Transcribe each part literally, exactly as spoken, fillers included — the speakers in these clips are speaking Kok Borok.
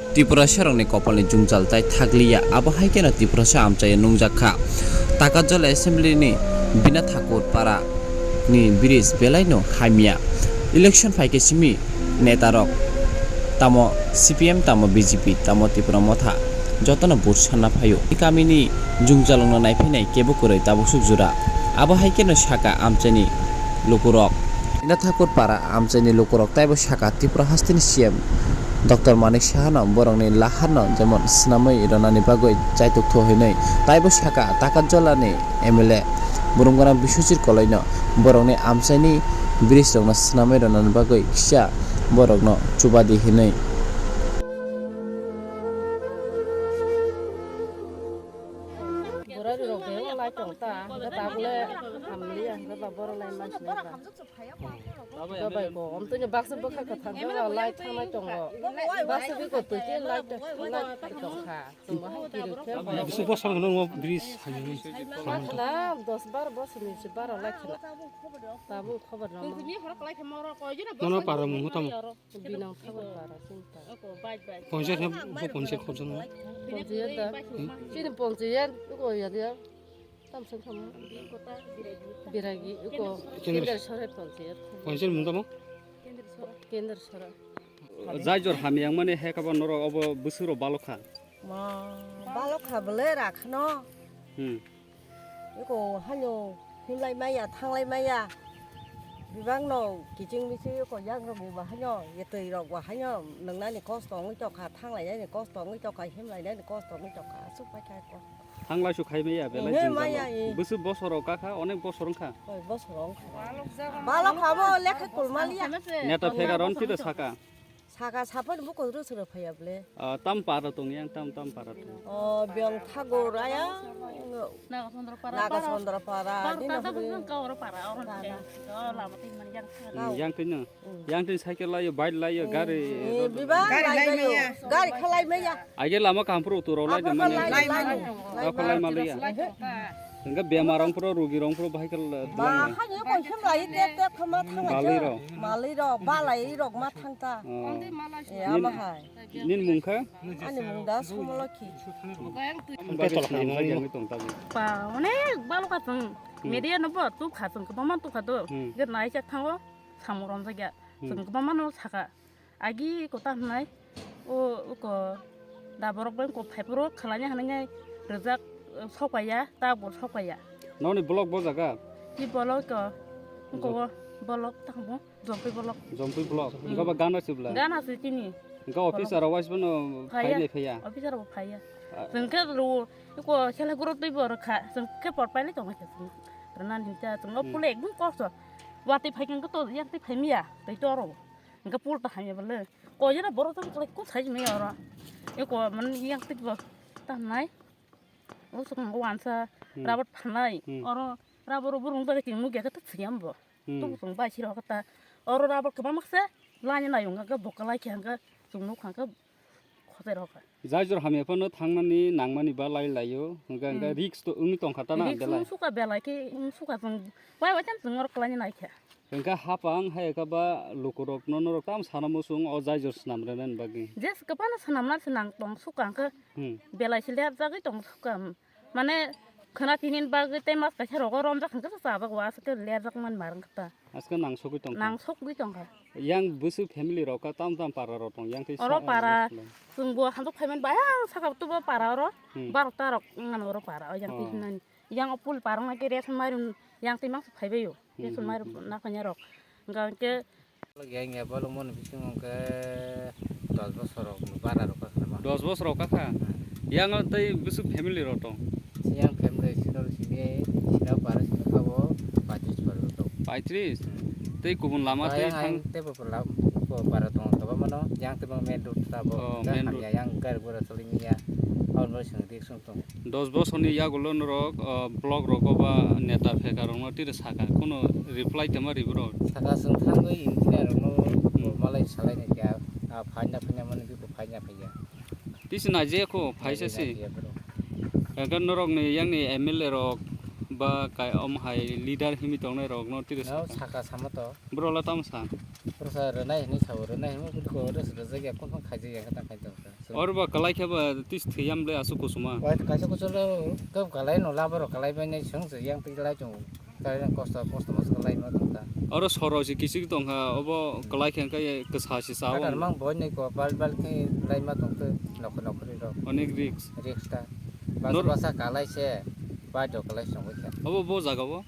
Tiprasarokni kopalni jwngjal tai thakliya, abo hai kheno Tiprasa amchaio nungjak kha. Takatjala Assembly ni Bina Thakur Para ni bridge belai no hamya. Election phaikhe simi netarok tamo C P M, tamo B J P, tamo Tipra Motha jotono vote sanna phaio. Kamini jwngjalrokno naiphainai kebo kwrwi tabuk suk jora. Abo hai kheno saka amchaini lukurok. Bina Thakur Para amchaini lukurok taibo saka Tripura hasteni C M Doctor Manik Sahano borokni laharno jemon swnamwi rwnani bagwi chaitok tho hinwi taibo saka Takatjolani M L A Burungana Biswajit Koloino borokni amchaini bridge rokno swnamwi rwnani bagwi kisa borokno chubadi hinwi. Borari rok de lai tong ta, hwnkhe tabuk le hamliya, hwnkhe ba borok lai mansinai ba. Dobai ko, om tini baksa bwkha kwthang khe lai thangnai tongo. Baksa bwkha twi khe lai tong kha. Chwng bo hai kiri khe. Bisu bosong no bridge hai. Lai khna dos bar bosong ni se bar lai khna. Tabuk khobor rok. Nono para mung tamo. Binong thabar para sini ta. Ponchayat ha, bo ponchayat khobjang. Ponchayat da. Hmm. Sini ponchayat ko ya dia. Tam sang kam. Biragi ko. Kendra. Kendra Sorai ponchayat. Ponchayat mung tamo? Kendra Sorai. Jai jor hamyang mani he kaba norok obo bwswk rok balok kha. Ma, balok kha bwle rakhno. Hmm. Eko haino himlai maya, thanglai maya. Bibang no kiching miching eko yang rok bo haino, yetwi rok bo haino, nwngnani kosto wngwi tongkha, thanglainani kosto wngwi tongkha, himlainani kosto wngwi tongkha, aswk paikha eko. Thanglai su khai maya, belai. Ehe, jwngjal maya, rok. Eh. Bwswk bosor rok kakha, onek bosor wngkha. Oi, bosor wngkha. Balok kha bo lekha kulmaliya. Neta phega ron tida saka. Saka saphani buko rw srw phaiya ble. Ah, tam para tong yang, tam, tam para tong. Oh, Biyong Thakur aya. Nagasondra para. Nagasondra para, Baro dino tata huri. Bukung kau oro para, oro Para. Nte. Oh, lama tin man yang. Hmm, yang tin no. Hmm. Yang tin cycle layo, bike layo, gari. Eh, biba. Gari lai lai maya. Gari khalai maya. Age lama kampro tu rok lai Apa mani. Lai lai. Apa lai maliya. Lai lai. Hingga bemar rong pro, rugi rong pro, bahai kal. Ba, hanya ko him lai, tep tep khama thang. Bali rok. Mali rok, balai rok ma thang ta. Oh. Eh, ama hai. Nin mung kha? Ani mung da Somolokhi. Ba, onek balo kha chwng. Hmm. Media no bo tu kha chwng, kwbangma tu kha do. Hmm. Ge nai chak thango, samung romjak ya. Hmm. Chwng kwbangma no sakha. Agi kota hwnai, o, uko, da borok bai ko phaiphuru khalanya hwnwi nai rijak, eh, sokpaiya, ta bo sokpaiya. Noni block bo jaga? Ki block ko, uko block tamo, Jompui block. Jompui block. Hmm. Engka ba gana sibla? Gana si tini. Engka officer rok wise bono phaiya. Phai nai phaiya? Officer bo phaiya. Ah. Chwng khe ru, uko sela guru twi bo rwkha, chwng khe por pailai tongma khe chwng. Rwna ni ta chwng o Hmm. pule ekdum kosto. Watwi phai khe to yang twi phai miya, tei to ro. Hingke pul ta hamya bole. Ko jera borok tang kole ko sai me oro. E ko man yang tik bo ta nai. O song wansa Hmm. Rabat phanai. Hmm. Oro rabo ro burung ba king nugya ta siyam bo. Hmm. Tu song ba siro ta. Oro rabo kebang makse. Lanya na yong ga bokalai khe hangga song nuk hangga khote rok. Jai jor hamya phano thangnani nangmani ba lai laio. Hingga hingga Hmm. risk to wngwi tongkha ta na Risk belai. Wng suka belai khe wng suka chwng. Wai wai chan chwng oro kwlaini nai khe. Hingke hapang hai khe ba lukurokno norok tamo sana muchung o jai jor swnam rwnani bagwi? Je kwbangno swnamna se nang tong sukha hwnkhe Hmm. belai se lerjagwi tong sukha. Mane khwna tini bagwi tei mas kaisa rogo romjak hwnkhe se chabak o aswk khe lerjak man mar wngkha ta. Aswk nang sogwi tongkha. Nang sogwi tongkha. Yang bwswk family rok kha tam tam para rok tong yang tei Oro sa-, para chwng bo hamjak phaiman bayang saka tubo para oro Hmm. barota rok wngmano oro para o yang tei Oh. hinani. Yang o pul parong na ke ration mairum yang twi mangsa phaibai o. Ration Hmm, mairum hmm. Na phanya rok. Hingka hingke Yang ya balo mon bising hingke dos bosor rok bara rok ka khama. Dos bosor rok ka kha? Yang o tei bwswk family rok tong? Yang family sino sini, sino para sino ka bo paitris para rok tong. Paitris? Hmm. Tei kubun lama tei Yang thang- ang tei bo para, bo para tong, toba mano, yang tei bo main road ta bo. Oh, main road. Yang gari gura choli niya. Aboni song dik song tong. Dos bosorni yagulo norok, o, block rogo ba neta pheka rokno tiri saka, kuno reply tongma ri borok? Saka chwng thangwi engineer rokno Hmm. malai salai nai kha, a, phaina phaina mani biko phaina phaiya. Tisi naijaya kho, phaisa Naijaya se. Naijaya borok. Hwnkhe norokni yangni M L A rok ba kai om hai leader himwi tongnai rokno tiri No saka. Saka sama to. Borok la tamo sa? Prosa rwnai hinwi sao, rwnai hinwi kok rwjak ya, kok khaijak ya, khe ta khaijak. Oro ba kalai khe ba tis thwiyam le aswk kusuma. Wai kaisa kuchuk le kok kalai no labo rok kalai bai nai swng se yang pi lai chung. Kalai kosto kosto mas kalai ma tong ta. Oro soro si kisik tong kha, obo kalai khe khe kwsa si sao. Adar mang boi nai ko bal bal khe lai ma tong te nokho nokho ri rok. Onek risk. Risk ta. Bas basa kalai se bai do kalai song khe. Obo bo jaga bo?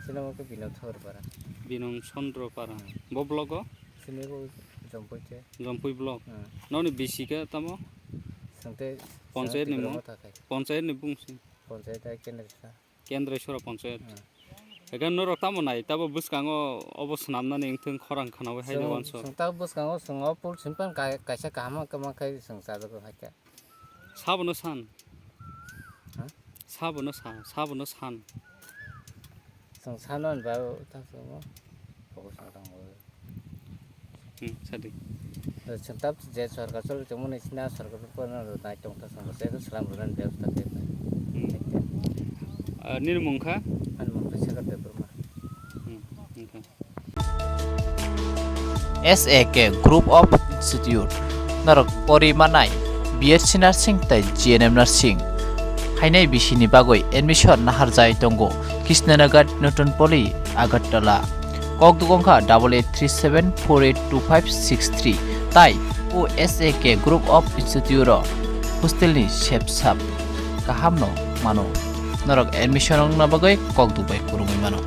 Sino mo khe Binong Thor para. Binong Chandra para. Bo block o? Sini bo Jompui te. Jompui block. Hmm. Noni bisi khe tamo? Sangte Panchayat ni mo? Panchayat ni bung si. Panchayat ai kendra sa. Kendra sora panchayat. Hmm. Ekan norok tamo nai, tabo bwskango obo swnamnani wngthung khorang khanawi haino wansok. Sung tabo bwskango sung o pul simpan kai-, kaisa kaham kama khai sung chajago hai kha. Sabono san. Ha? Sabono sa, sabono san. Chwng sano ni bagwi ta chwngno focus no tangwi. Hmm, sadi. Chwng tab je sorkar choli tongmani sina sorkar phano nai tong ta chwng se slam rwnani bebostha khe. Hmm. Ah, nini mung kha? Ani mung kha Sekar Debbarma. Hmm, okay. S A K Group of Institute norok pori manai B S C Nursing tei G N M Nursing hainai bisini bagwi admission naharjai tongo Krishnanagar, Nutun Poli, Agartala. Kokduk wngkha double eight three seven four eight two five six three tai o S A K Group of Institute o hostel ni sepsap kaham no mano. Norok admission wngna bagwi kokduk bai kwrwngwi mano.